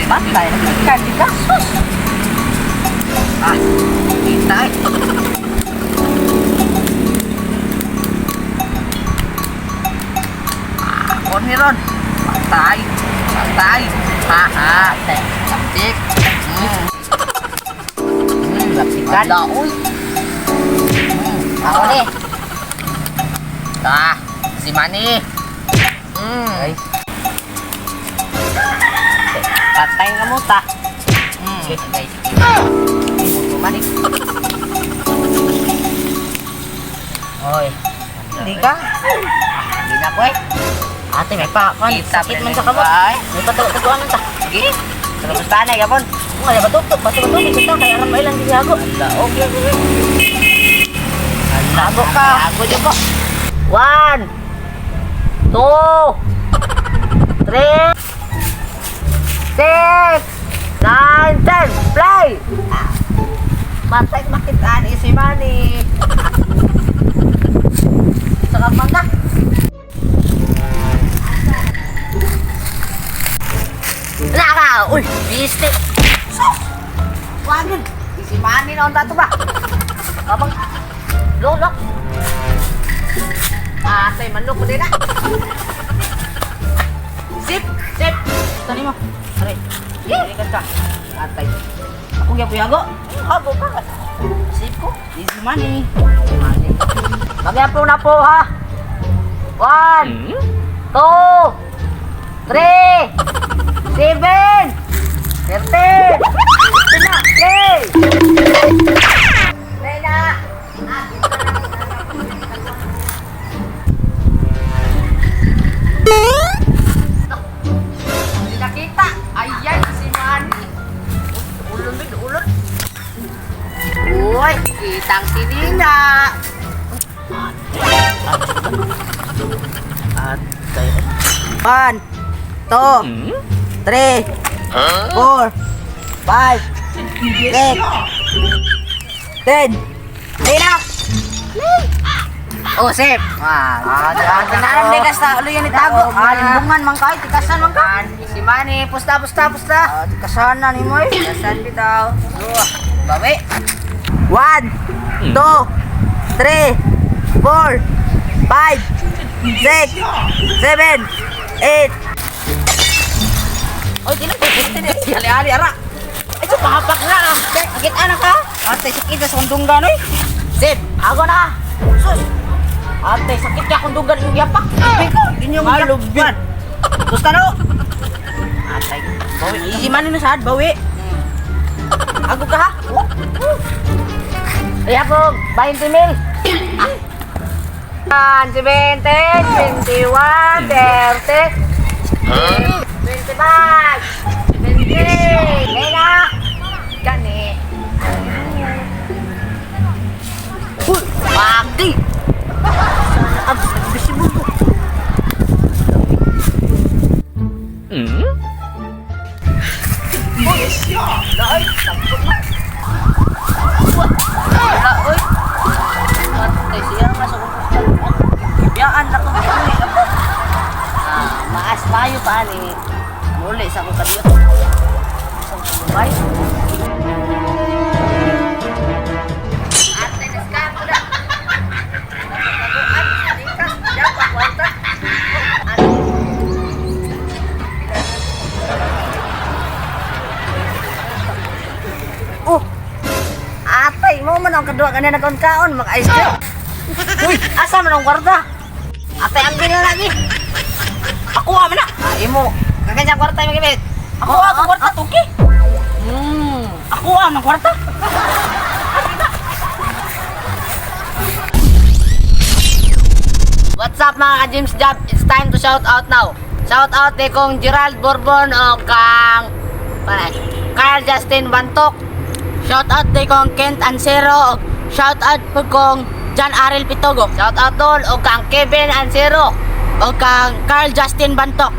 Patay, nagkikan di ka. Sus! Ah, kita eh. Ah, kon ni Ron. Patay. Patay. Ha ha. Laptik. Lapsikan. Ala, uy. Ako ni. Ah, si Manny. Ay. Patay nga mo ta. Sige, guys. Sige. Oy. Hindi ka? Hindi na ko eh. Ate, may pa. Kon, Kita, sakit man sa kamot. Ay. May patutuan man ta. Sige. Kamusta na, gapon? Nga, batutok, batutok, kita kay aram mailan di hago. Okay. Hago ka. Hago dyan po. 1, 2, 3, 6, 9, 10. Play! Matay makitaan si Manny. Sa kamang na. Wala ka! Uy, biste! Wagin. Si Manny na unta to ba? Kabang! Lolo! Atay manok ko din na. Sip, sip. Tani mo. Aray. Yeah. Ka. Atay. Ako gyud hago. Hago ka. Sip ko. Easy money. Easy money. Magyapon na po ha. 1, 2, 3, 7, 13, ito na, play! Play na. Hindi nakita. Ayan, si Manny. Ulon din, ulon. Uy, kitang sinina. Atay. 1, 2, 3, 4, 5, 6, 10. Play na! Oh, sip. Ah, Tanaran di ka sa ulo yan itago. Ah, limbungan man kayo, tikasan man ka. Si Manny, pusta, pusta, pusta. Ah, tikasan na ni mo eh. Kasan bitaw. Dua. Bawi. 1, 2, 3, 4, 5, 6, 7, 8. Oy, dili. Ali-ali ara. Ay, so pahapak na ah. Akit anak ka. Ate, sakit sa kundunggan oy. Sip. Ako na. Sus. Ate, sakit ka kundungan yung yapak. Biko, inyong Malubyan. Gusto no? Atay. Bawi. Easy man na sad, bawi. Ako ka ha? Ay, ako, 20 mil. 1, 20, 21, 30, 25, 20, Lena! Gani. Uy, pagi. Sana abs, invisible ko. Uy, laay, tampok na. Wala, uy. Patay siya nga sa kumusta. Biyaan na ko. Ah, maas payo pa ni. Muli sa akong kadiyot. Sa akong mabay. Ate, naskaan ko na. Taguan, likas, dapat, kwarta. Ano? Oh! Atay, mo man ang kadua kanina nagkaon-kaon, mag-ice cream. Uy, asa man ang kwarta? Atay, ang na lagi. Ako ah, man na. Ah, imo. Kakanya kwarta yung gimit. Ako ah, ang kwarta, tuki. Ako ah, ang kwarta. What's up mga ka-James Job? It's time to shout out now. Shout out ni kong Gerald Bourbon o kang pare, Carl Justin Bantok. Shout out kay kong Kent Ansero. Shout out po kong John Ariel Pitogo. Shout out tol o kang Kevin Ansero. O kang Carl Justin Bantok.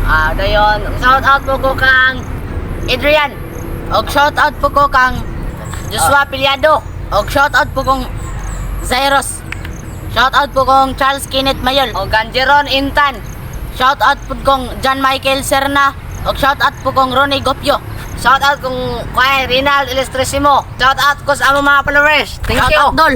Ah, dayon. Shout out po ko kang Adrian. Og shout out po ko kang Joshua Piliado. Og shout out po kong Zairos. Shout out po kong Charles Kenneth Mayol. O kang Jeron Intan. Shout out po kong John Michael Serna. Og shout out po kong Ronnie Gopio. Shout out kung kay Rinald Ilustrisimo. Shout out ko sa among mga followers. Thank Shout you. out, Dol.